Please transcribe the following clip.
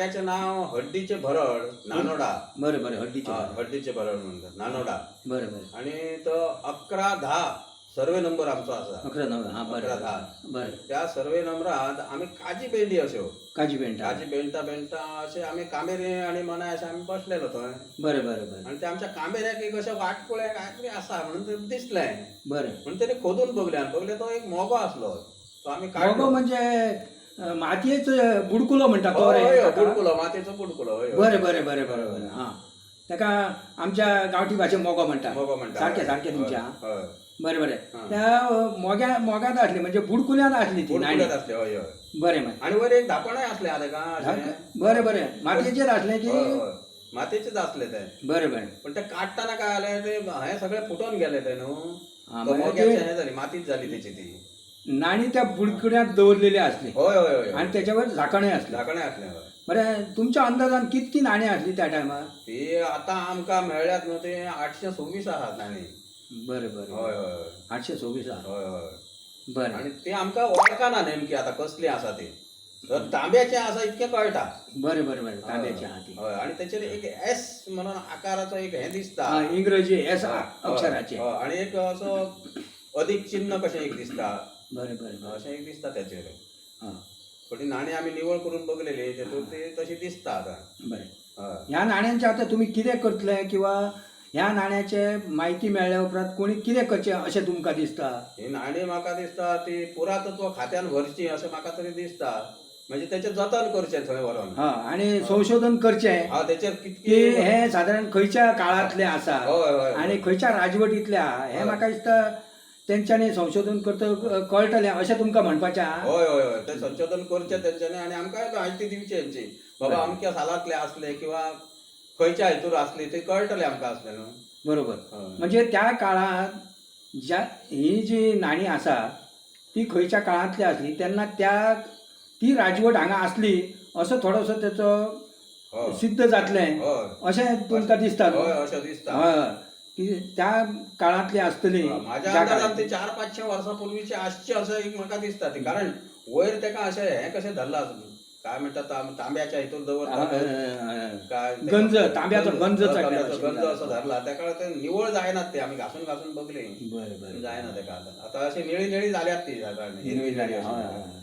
जाग्याचें नांव हड्डीचें भरड, नानोडा. बरें बरें, हड्डीचें. हय, हड्डीचें भरड म्हणटात, नानोडा. बरें बरें. आणि तो 11-10 सर्वे नंबर आमचो आसा. 11 9, हां, बरें. 11-10. बरें. त्या सर्वे नंबरांत आमी काजी बेंडी अश्यो. काजी पेंटा. काजी बेणटा बेणटा अशें आमी कामेरी आनी मनाय अशें आमी बसलेलो थंय. बरें बरें बरें. आनी ते आमच्या कामेऱ्याक एक अशें वाटकुळें काय तरी आसा म्हणून ते दिसलें. म्हणून तेणी खोदून बघलें आनी बघलें तो एक मोगो आसलो, तो आमी मोगो काडलो. म्हणजे मातयेचो बुडकुलो म्हणटा तो हय रे हय, ताका? बुडकुलो, मातयेचो बुडकुलो, हय हय. बरें बरें बरें बरें बरें, हां, ताका आमच्या गांवठी भाशेन मोगो म्हणटा. मोगो म्हणटा. सारकें सारकें तुमचें, हां. हय. बरें बरें. हां. त्या मोग्या मोग्यांत आसली, म्हणजे बुडकुल्यांत आसली ती नाणी. बुडकुल्यात आसले, हय हय. बरें बरें. आनी वयर एक धापणय आसलें आहा तेका अशें. बरें बरें, मातयेचेर आसलें की? हय हय, मातयेचेच आसलें तें. बरें बरें. पण ते काडटना काय जालें, ते हें सगळें फुटोन गेलें तें न्हू. हां, तो म्हणजे मोग्याचें हें जाली, मातीच जाली तेची ती. नाणी त्या बुडकुड्यांत दवरलेली आसली. हय हय हय. आनी त्याच्यावर झाकणय आसलें. धाकणें आसलें, हय. बरें, तुमच्या अंदाजान कितकी नाणी आसली त्या टायमार? ती आतां आमकां मेळ्ळ्यात न्हू ते 826 आहात नाणी. बरें बरें. हय हय. 826 आहा. हय हय. बरें. आनी ती आमकां वळखना नेमकी आतां कसली आसा ती, तर तांब्याचें आसा इतकें कळटा. बरें बरें बरें, तांब्याची आहा ती. हय, आनी तेचेर एक एस म्हणून आकाराचो एक हें दिसता. आं, इंग्रजी एस हय, अक्षराचें. हय, आनी एक असो अदीक चिन्न कशें एक दिसता. बरें बरें बरें. अशें एक दिसता तेचेर. हां. पण ती नाणी आमी निवळ करून बघलेली, तेतून ती तशी दिसता आतां. बरें. हय. ह्या नाण्यांचें आतां तुमी कितें करतले, किंवा ह्या नाण्याचे म्हायती मेळ्ळ्या उपरांत कोणी कितें करचें अशें तुमकां दिसता? ही नाणी म्हाका दिसता ती पुरातत्व खात्यान व्हरची अशें म्हाका तरी दिसता, म्हणजे तेचें जतन करचें थंय व्हरोन. हां, आनी संशोधन करचें हा, तेचेर की कितकी हें सादारण खंयच्या काळांतलें आसा हय हय आनी खंयच्या राजवटींतलें आहा, हें हय. म्हाका दिसता तेंच्यांनी संशोधन करतकच कळटलें अशें तुमकां म्हणपाचें आहा. हय हय हय, ते संशोधन करचें तेंच्यांनी आनी आमकांय म्हायती दिवची हेंची, बाबा अमक्या सालांतले आसले किंवा खंयच्या हितूर आसली ते कळटलें आमकां आसलें न्हू. बरोबर. हय. म्हणजे त्या काळांत ज्या ही जी नाणी आसा ती खंयच्या काळांतली आसली तेन्ना त्या ती राजवट हांगा आसली असो थोडोसो तेचो हय सिद्ध जातलें हय अशें तुमकां दिसता न्हू? हय, अशें दिसता. हय, की त्या काळांतली आसतली. म्हाज्या ज्या अंदाजान काळांत ते 400-500 वर्सां पूर्वीचे आसचे अशें एक म्हाका दिसता ती, कारण वयर तेका अशें हें कशें धरलां, काय म्हणटा, तांब्याच्या हितूर दवरता काय तेका- गंज, तांब्याचो गंज चडल्या तांब्याचो भशेन गंज जाला. असो धरला तेका, ते निवळ जायनात ते, आमी घासून घासून बघली. बरें बरें. जायना तेका आतां, आतां अशी निळी निळी जाल्यात ती सादारण. हिरवी जाली, हय हय हय.